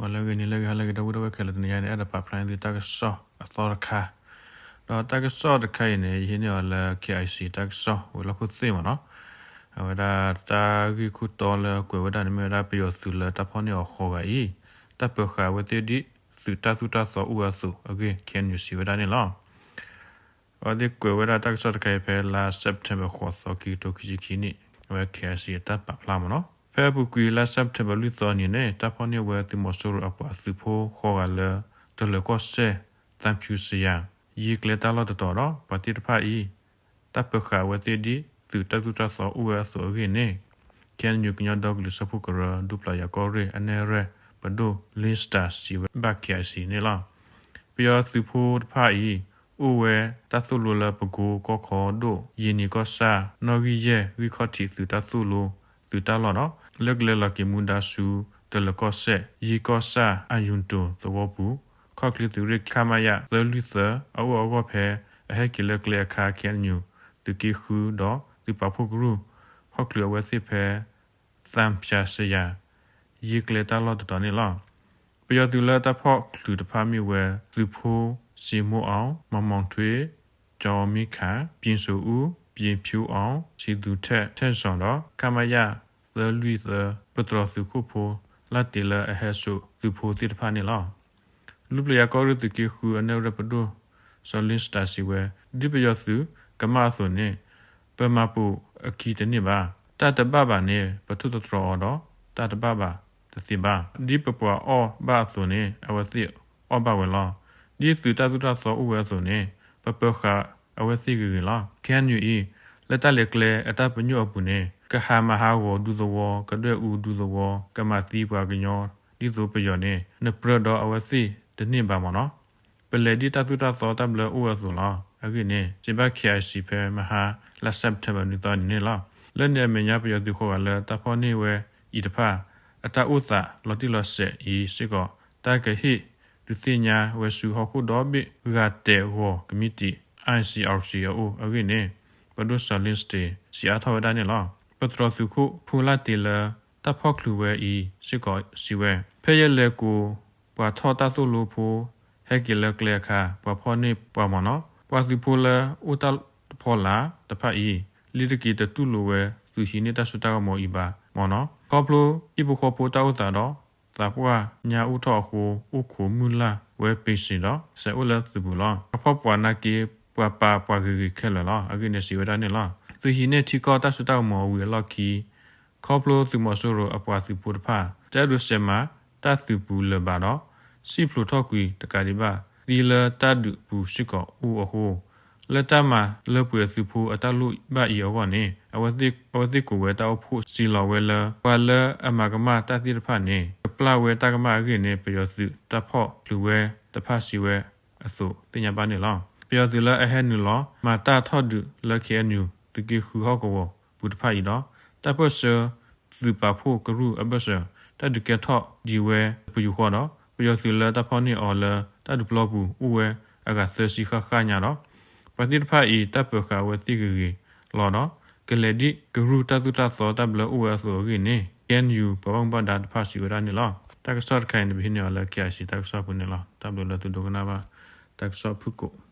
ဂီၤလၢအဂ့ၤ နံၤလၢအဂ့ၤ ဟါလၢအဂ့ၤ ဒီပုၢ်ဝဲၢ်ခဲလၢာ် တနံၤအံၤန့ၣ် အဲၣ်ဒိးပာ်ဖျါန့ၢ်သုတၢ်ကစီၣ်အသီတခါ, ဒီးတၢ်ကစီၣ်တခါအံၤန့ၣ် ယဟံးန့ၢ်အီၤလၢ KIC တၢ်ကစီၣ်ဝံၤလီၢ်ခိၣ်သ့ၣ်မ့ၢ်နီၤ, အဝဲဒၣ်တၢ်ဂ့ၢ်ခိၣ်တီလၢအကွဲးဝဲဒၣ်န့ၣ်မ့ၢ်ဝဲဒၣ် ပယီၤသုးလၢတၢ်ဖီၣ်န့ၢ်အီၤဃိးဂၤအံၤ တၢ်ပၢၤဃာ်အဝဲသ့ၣ်ဒ် သုးတၢ်သိၣ်တၢ်သီအိၣ်ဝဲအသိးအဂ့ၢ် KNU စံးဝဲဒၣ်န့ၣ်လီၤ. အဝဲသ့ၣ်ကွဲးဝဲဒၣ်တၢ်ကစီၣ်တခါအံၤဖဲလါ September ဃိးသီ ခံကထိခံဆံခံနံၣ် အဝဲ KIC အတၢ်ပာ်ဖျါမ့ၢ်နီၤ. ဖဲအပူၤကွံာ်လါ September လွံၢ်သီအနံၤန့ၣ် တၢ်ဖီၣ်န့ၢ်ဝဲသုးမီၤစိရိၤအပှၤသုးဖိဃိးဂၤလၢ တလၢၤကီၢ်စဲၣ် သံဖြူဇရပ် ယံာ်ကျဲတၢ်လီၢ်တတီၤဒီး ပှၤသ့ၣ်တဖၣ်အံၤ တၢ်ပၢၤဃာ်အဝဲသ့ၣ်ဒ် သုးတၢ်သိၣ်တၢ်သီအိၣ်ဝဲအသိးအဂ့ၢ်န့ၣ် KNU ကညီဒီကလုာ်စၢဖှိၣ်ကရၢ ဒူပျီယၤကီၢ်ရ့ၣ်အနဲၣ်ရွဲၣ်ပဒိၣ် Lynster စံးဝဲဘၣ် KIC န့ၣ်လီၤ. ပယီၤသုးဖိတဖၣ်အံၤ အိၣ်ဝဲတၢ်သိၣ်လိလၢပကိကီၢ်ခီဒိၣ် ယံၤနံၤကီၢ်ဆၣ် နီၣ်ဂံၢ်ယဲၢ် ဂံၢ်ခီၣ်ထံးသုးတၢ်သိၣ်လိ သုးတၢ်လီၢ်ဒီး လၢကလဲၤလီၤက့ၤမူဒါဆူ တလၢၤကီၢ်စဲၣ် ယံၤကီၢ်ဆၣ် အၣ်ယူၣ်တိၣ်သဝီပူၤ ခီၣ်ချ့သုးရ့ၣ် ခမရ သၢလွံၢ်သၢ အအိၣ်အဂီၢ်ဖဲ အဟဲက့ၤလၢကျဲအခါ KNU သုးက့ဃုဒီးသုးပာ်ဖှိၣ်ကရူၢ် ဟီၣ်ချုးအဝဲသ့ၣ်ဖဲ သံဖြူဇရပ် ယံာ်ကျဲတၢ်လီၢ်တတီၤန့ၣ်လီၤ. ပယီၤသုးလၢတၢ်ဖီၣ်ချုးတဖၣ်မ့ၢ်ဝဲ သုးဖိ စ့မိအီၣ် မီၣ်မီၣ်ထွ့ ကၠီမံခၣ် ပျ့ၤစိၤအူ ပျ့ၤဖြူအီၣ် စံးသူထဲး ထဲးစီၤဒီး ခမရ သၢလွံၢ်သၢ ပတြီၤသုးခိၣ်ဖိ လၢတ့ၢ်လၢအဟဲစိာ်သုးဖိသ့ၣ်တဖၣ်န့ၣ်လီၤ. ဒူပျီယၤကီၢ်ရ့ၣ်သုးက့ဃုအနဲၣ်ရွဲၣ်ပဒိၣ် စီၤ Lynster စံးဝဲ ဒ်ပယီၤသုးကမၣ်အသိးန့ၣ် ပမၤပိာ်အခံတန့ၢ်ဘၣ်. တၢ်တဘၣ်ဘၣ်န့ၣ် ပထိၣ်သတြီၤအီၤဒီး တၢ်တဘၣ်ဘၣ်တသ့ဘၣ်. ဒ်ပပှၤအီၣ်ဘၣ်အသိးန့ၣ် အဝဲသ့ၣ်အီၣ်ဘၣ်ဝဲလီၤ. ဒ်သုးတၢ်သိၣ်တၢ်သီအိၣ်ဝဲအသိးန့ၣ် ပပၢၤဃာ်အဝဲသ့ၣ်ဂ့ၤဂ့ၤလီၤ. KNU အံၤ လၢတၢ်လဲၤကျဲအတၢ်ပညိၣ်အပူၤန့ၣ် ကဟးမၤဟးဂီၤဒူသဝီ ကဒွဲၣ်အူဒူသဝီ ကမၤသံပှၤကညီ ဒ်သိးပယီၤန့ၣ် နပြၢဒီးအဝဲသ့ၣ်တန့ၢ်ဘၣ်မ့ၢ်နီၤ. ပလဲၤဒ်တၢ်သိၣ်တၢ်သီတၢ်ဘျၢအိၣ်ဝဲအသိးလီၤ. အဂ့ၢ်န့ၣ် စံးဘၣ် KIC ဖဲမဟါ လါ September နွံသီနံၤန့ၣ်လီၤ. လၢန့ၣ်အမဲာ်ညါ ပယီၤသုးဃိးဂၤလၢတၢ်ဖီၣ်န့ၢ်ဝဲအံၤတဖၣ် အတၢ်အိၣ်သးလီၤတံၢ်လီၤဆဲးအံၤစ့ၢ်ကီး တၢ်ကဟ့ၣ်ဒုးသ့ၣ်ညါဝဲဆူဟီၣ်ခိၣ်ဒီဘ့ၣ် ဂာ်တဲာ်ဂီၤကမံးတံာ် I C R C အအိၣ်အဂ့ၢ်န့ၣ် ပဒိၣ်စီၤ Lynster စံးအါထီၣ်ဝဲဒၣ်န့ၣ်လီၤ. ပတြီၤသုးခိၣ်ဖိလၢတ့ၢ်လၢတၢ်ဖီၣ်ချုးဝဲအံၤစ့ၢ်ကီးစံးဝဲ ဖဲယလဲၤကိးပှၤထီၣ်တၢ်သိၣ်လိဖိ ဟဲက့ၤလၢကျဲအခါ ပှၤဖီၣ်န့ၢ်ပှၤမ့ၢ်နီၤ. ပှၤသုးဖိလၢအိၣ်တၢ်တဖီလာ်တဖၣ်အံၤ လံတက့ၤတတူၢ်လိာ်ဝဲ သုးဟံးန့ၢ်တၢ်စိတၢ်ကမီၤအံၤဘၣ်မ့ၢ်နီၤ. ခီဖျိဟံၣ်ဖိဃီဖိတၢ်အိၣ်သးဒီး သးပှၢ်ညါအိၣ်ထီၣ်အဃိ အိၣ်ခိးမုၢ်လၢ်ဝဲပ့ၤစ့ၤဒီး စဲးအိၣ်လၢသုးပူၤလီၤ. ပှၤဖီၣ်ပှၤနာ်က့ ပှၤပာ်ပှၤဂ့ၤဂ့ၤခဲလၢာ်လီၤ. အဂ့ၢ်န့ၣ်စံးဝဲဒၣ်န့ၣ်လီၤ. သုးဟံးန့ၢ်ထံကီၢ်တၢ်စိတၢ်ကမီၤဝံၤအလီၢ်ခံ ခီဖျိသုးမီၤစိရိၤအပှၤသုးဖိတဖၣ် တအဲၣ်ဒိးစဲးမၤတၢ်သုးပူၤလၢၤဘၣ်ဒီး စံၣ်ဖျိးထီၣ်ကွံာ်တကးဒံးဘၣ် သံလၢတၢ်ဒုးပူၤစ့ၢ်ကီးအိၣ်အဃိ လၢတၢ်မၤလၢပှဲၤအသုးဖိအတၢ်လိၣ်ဘၣ်အံၤအဂီၢ်န့ၣ် အဝဲသ့ၣ်ကိးဝဲတၢ်အိၣ်ဖှိၣ်စံးလီၤဝဲလၢ ပှၤလၢအမၤကမၣ်တၢ်သ့ၣ်တဖၣ်န့ၣ် ကပျၢ်ဝဲတၢ်ကမၣ်အဂ့ၢ်န့ၣ် ပယီၤသုးတၢ်ဖီၣ်ချုးဝဲတဖၣ်စံးဝဲအသိးသ့ၣ်ညါဘၣ်န့ၣ်လီၤ. ပယီၤသုးလၢအဟဲနုာ်လီၤ မၤတၢ်ထီၣ်ဒုးလၢ K N U သုးက့ဃုဟီၣ်ကဝီၤပူၤတဖၣ်အံၤဒီး တၢ်ပၢၢ်ဆၢသုးပာ်ဖှိၣ်ကရူၢ်အဘၢၣ်စၢၤ တၢ်ဒုးကဲထီၣ်ဒံးဝဲတပယူာ်ဃီဒီး ပယီၤသုးလၢတၢ်ဖီၣ်န့ၢ်အီၤလၢတၢ်ဒုးပျီပူၤအိၣ်ဝဲအဂၤသၢဆံဃၣ်ဃၣ်ညါဒီး ပှၤသ့ၣ်တဖၣ်အံၤ တၢ်ပၢၤဃာ်အဝဲသ့ၣ်ဂ့ၤဂ့ၤလီၤဒီး ကလဲၤဒ်ကရူၢ်တၢ်သိၣ်တၢ်သီတၢ်ဘျၢအိၣ်ဝဲအသိးအဂ့ၢ်န့ၣ် K N U ပှၤဘၣ်မူဘၣ်ဒါတဖၣ်စံးဝဲဒၣ်န့ၣ်လီၤ. တၢ်ကစီၣ်တခါအံၤန့ၣ် ပဟံးန့ၢ်အီၤလၢ K I C တၢ်ကစီၣ်ပူၤန့ၣ်လီၤ. တၢ်ဘျုးလၢသုဒိကနၣ်ဘၣ် တၢ်ကစီၣ်ဖုၣ်ကိာ်